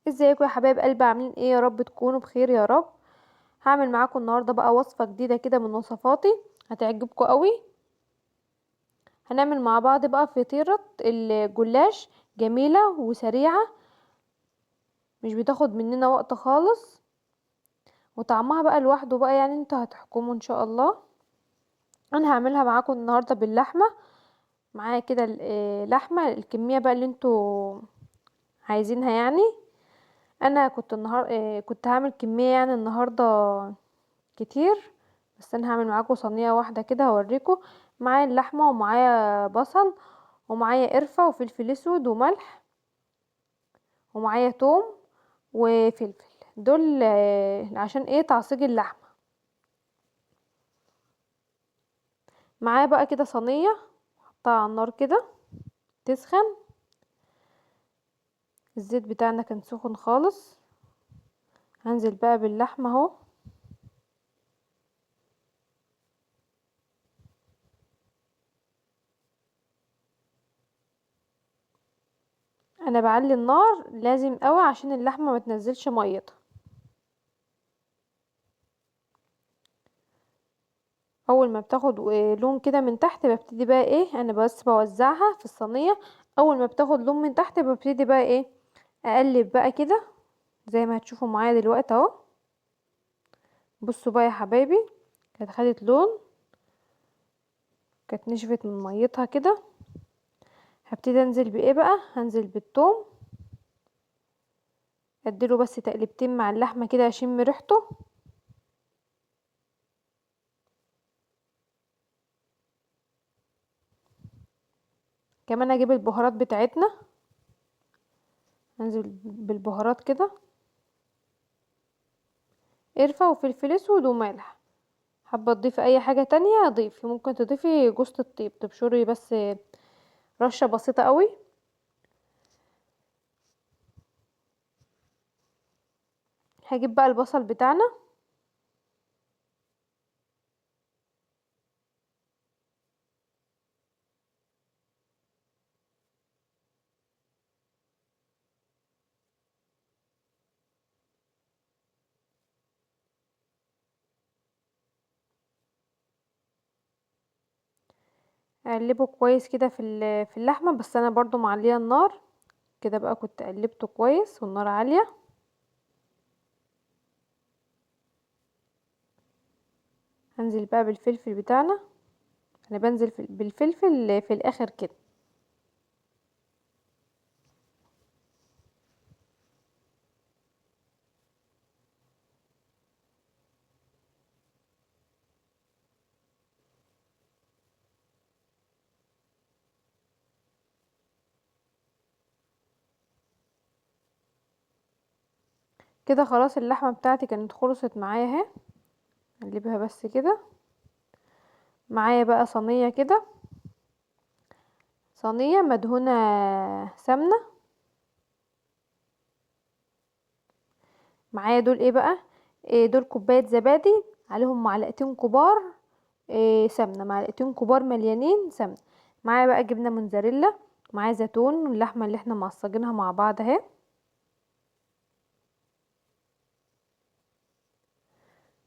ازيكم يا حبايب قلبي؟ عاملين ايه؟ يا رب تكونوا بخير يا رب. هعمل معاكم النهارده بقى وصفه جديدة كده من وصفاتي هتعجبكم قوي. هنعمل مع بعض بقى فطيره الجلاش، جميلة وسريعة، مش بتاخد مننا وقت خالص، وطعمها بقى لوحده بقى انتوا هتحكموا ان شاء الله. انا هعملها معاكم النهارده باللحمه، معايا كده لحمه، الكمية بقى اللي انتوا عايزينها. انا كنت النهار، كنت هعمل كمية النهارده كتير، بس انا هعمل معاكم صينية واحدة كده هوريكم. معايا اللحمة ومعايا بصل ومعايا قرفه وفلفل اسود وملح ومعايا توم وفلفل، دول، عشان تعصيج اللحمة. معايا بقى كده صينية حطها على النار كده تسخن. الزيت بتاعنا كان سخن خالص. هنزل بقى باللحمه اهو. انا بعلي النار لازم قوي عشان اللحمة ما تنزلش ميتها. اول ما بتاخد لون كده من تحت ببتدي بقى ايه، انا بس بوزعها في الصينية. اول ما بتاخد لون من تحت ببتدي بقى ايه، اقلب بقى كده زي ما هتشوفوا معايا دلوقتي اهو. بصوا بقى يا حبايبي، كانت خدت لون، كانت نشفت من ميتها كده. هبتدي انزل بايه بقى، هنزل بالثوم، اديله بس تقلبتين مع اللحمة كده اشم ريحته. كمان اجيب البهارات بتاعتنا، انزل بالبهارات كده، قرفه وفلفل اسود وملح. حابة تضيفي اي حاجة تانية ضيفي، ممكن تضيفي جوزة الطيب، تبشري بس رشه بسيطة قوي. هجيب بقى البصل بتاعنا، اقلبه كويس كده في اللحمة، بس انا برضو معليه النار كده بقى، كنت قلبته كويس والنار عالية. هنزل بقى بالفلفل بتاعنا، انا بنزل بالفلفل في الاخر كده. كده خلاص اللحمة بتاعتي كانت خلصت معايا اهي، اقلبها بس كده. معايا بقى صينية كده، صينية مدهونه سمنه. معايا دول ايه بقى، دول كوباية زبادي عليهم معلقتين كبار، سمنه، معلقتين كبار مليانين سمنه. معايا بقى جبنه موتزاريلا، معايا زيتون، واللحمة اللي احنا معصجينها مع بعض اهي.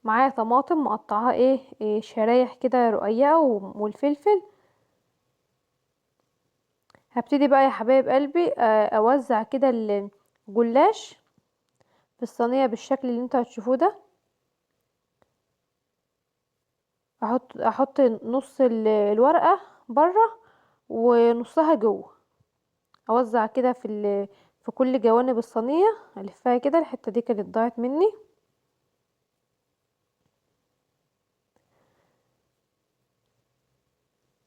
معايا طماطم مقطعاها شرايح كده رقيقه والفلفل. هبتدي بقى يا حبايب قلبي، اوزع كده الجلاش في الصينية بالشكل اللي انتوا هتشوفوه ده. احط نص الورقة بره ونصها جوه، اوزع كده في كل جوانب الصينية، الفها كده. الحتة دي كانت ضاعت مني.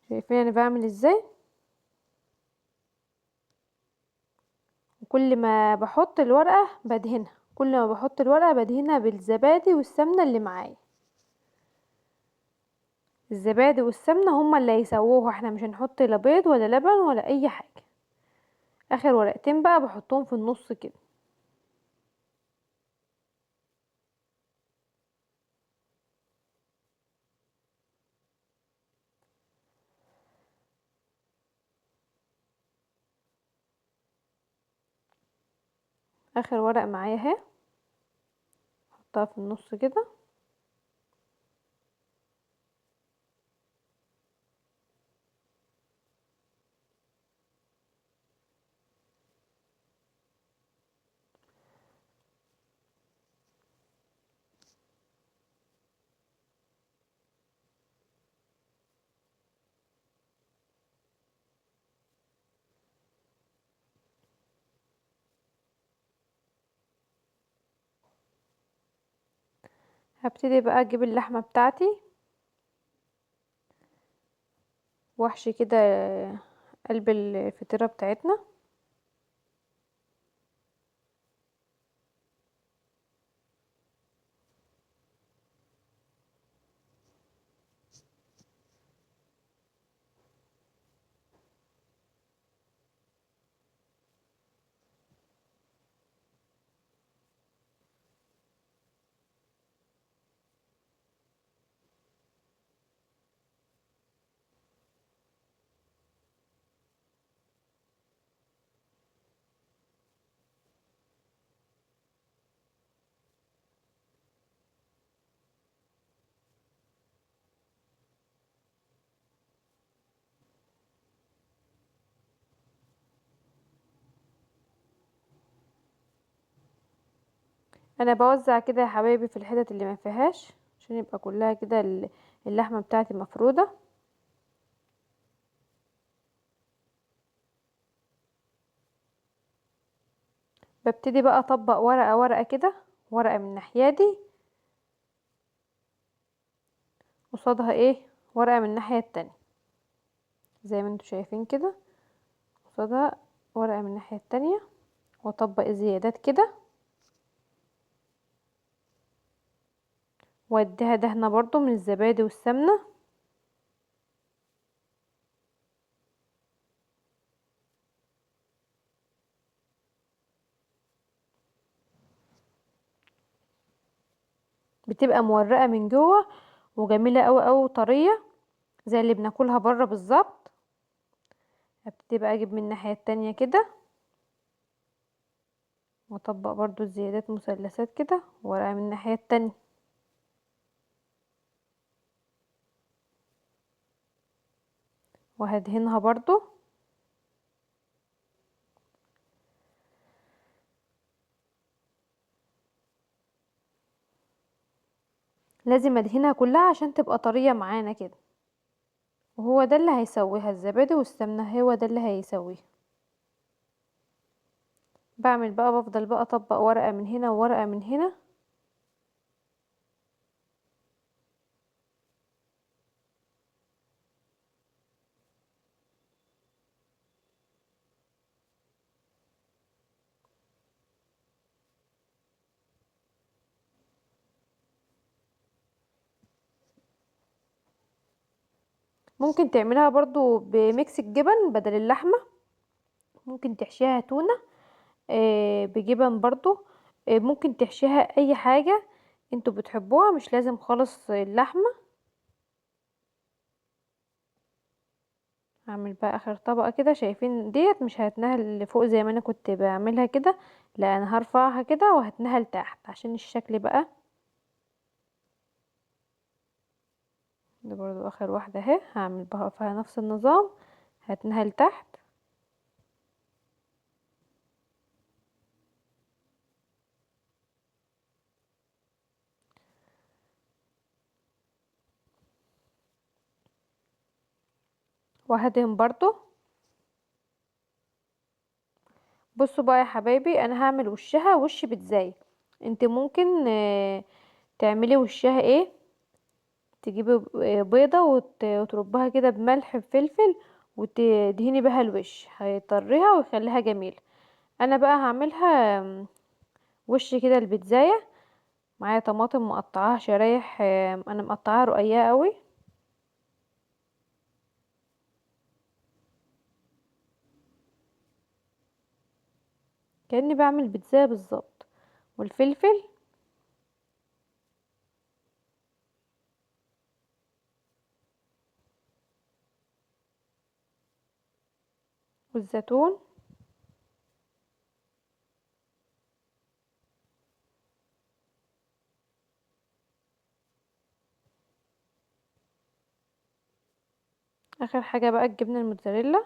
شايفين انا بعمل ازاي؟ وكل ما بحط الورقة بدهنها، كل ما بحط الورقة بدهنها بالزبادي والسمنه اللي معايا. الزبادي والسمنه هما اللي هيسووها، احنا مش هنحط لا بيض ولا لبن ولا اي حاجة. اخر ورقتين بقى بحطهم في النص كده. اخر ورق معايا اهي، احطها في النص كده. هبتدي بقى اجيب اللحمة بتاعتي واحشي كده قلب الفطيره بتاعتنا. انا بوزع كده يا حبايبي في الحتت اللي ما فيهاش عشان يبقى كلها كده اللحمة بتاعتي مفروده. ببتدي بقى اطبق ورقة ورقة كده، ورقة من الناحية دي قصادها ايه، ورقة من الناحية التانية زي ما انتوا شايفين كده، قصادها ورقة من الناحية التانية، واطبق الزيادات كده واديها دهنه برضو من الزبادي والسمنه. بتبقى مورقه من جوه وجميلة قوي قوي وطريه زي اللي بناكلها بره بالظبط. هبتدي بقى اجيب من الناحية التانية كده واطبق برضو الزيادات مثلثات كده، ورقة من الناحية التانية. وهدهنها برضو. لازم ادهنها كلها عشان تبقى طرية معانا كده، وهو ده اللي هيسويها، الزبادي والسمنة هو ده اللي هيسويها. بعمل بقى، بفضل بقى اطبق ورقة من هنا وورقة من هنا. ممكن تعملها برضو بميكس الجبن بدل اللحمة، ممكن تحشيها تونة، بجبن برضو، ممكن تحشيها اي حاجة انتوا بتحبوها، مش لازم خالص اللحمة. هعمل بقى اخر طبقة كده، شايفين ديت مش هتنهل لفوق زي ما انا كنت بعملها كده، لا انا هرفعها كده وهتنهل لتحت عشان الشكل بقى. ده برضو اخر واحدة اهي، هعمل بقى فيها نفس النظام، هتنهل تحت. وهدهن برضو. بصوا بقى يا حبايبي، انا هعمل وشها وش بيتزاي. انت ممكن تعملي وشها ايه، تجيبي بيضة وتربها كده بملح بفلفل وتدهني بها الوش، هيطريها ويخليها جميلة. انا بقى هعملها وش كده البيتزاية. معايا طماطم مقطعاها شرايح، انا مقطعاها رقيقة قوي. كأني بعمل بيتزا بالظبط. والفلفل والزيتون، اخر حاجة بقى الجبنة الموتزاريلا.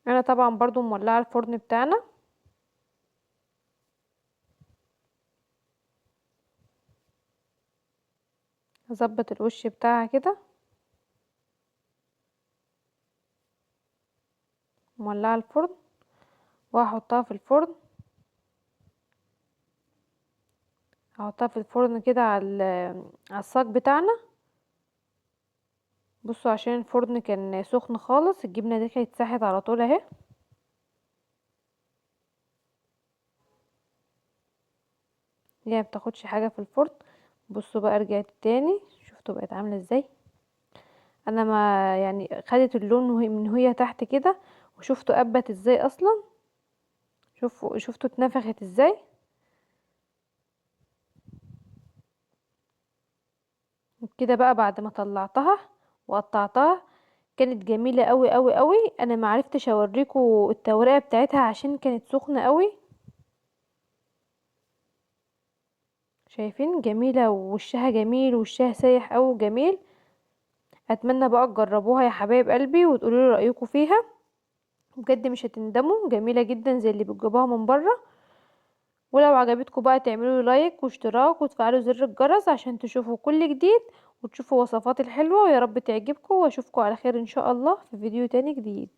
انا طبعا برضو مولعه الفرن بتاعنا. هظبط الوش بتاعها كده. مولعه الفرن وهحطها في الفرن. هحطها في الفرن كده على الصاج بتاعنا. بصوا عشان الفرن كان سخن خالص، الجبنة دي كانت ساحت على طول اهي. هي ما بتاخدش حاجة في الفرن. بصوا بقى رجعت تاني، شفتوا بقت عامله ازاي. انا ما يعني خدت اللون من وهي تحت كده، وشفتوا قبت ازاي اصلا، شفتوا اتنفخت ازاي. وبكده بقى بعد ما طلعتها وقطعتها كانت جميلة قوي قوي قوي. انا ما عرفتش اوريكم التوريقه بتاعتها عشان كانت سخنة قوي. شايفين جميلة ووشها جميل، ووشها سايح قوي وجميل. اتمنى بقى تجربوها يا حبايب قلبي وتقولوا لي رايكم فيها، بجد مش هتندموا، جميلة جدا زي اللي بتجيبوها من بره. ولو عجبتكم بقى تعملوا لايك واشتراك وتفعلوا زر الجرس عشان تشوفوا كل جديد وتشوفوا وصفاتي الحلوة، ويا رب تعجبكم، واشوفكم على خير ان شاء الله في فيديو تاني جديد.